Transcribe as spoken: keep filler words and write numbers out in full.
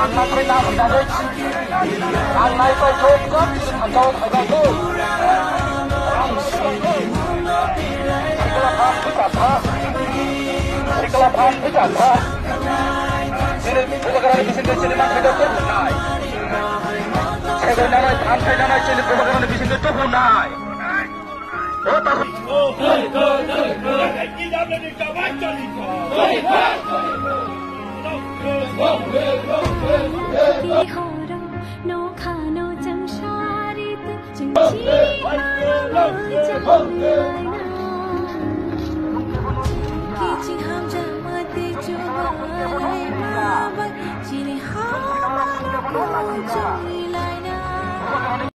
Ang nai pai na phai nai. Ang nai pai thok thok, ang tau phai nai thok. Sikla phan thika tha. Sikla phan thika tha. Chini bubagrani bisingtwi chini manthai thok thok nai. Segwi nanai, phan thai nanai, chini bubagrani bisingtwi thok nai. O ta.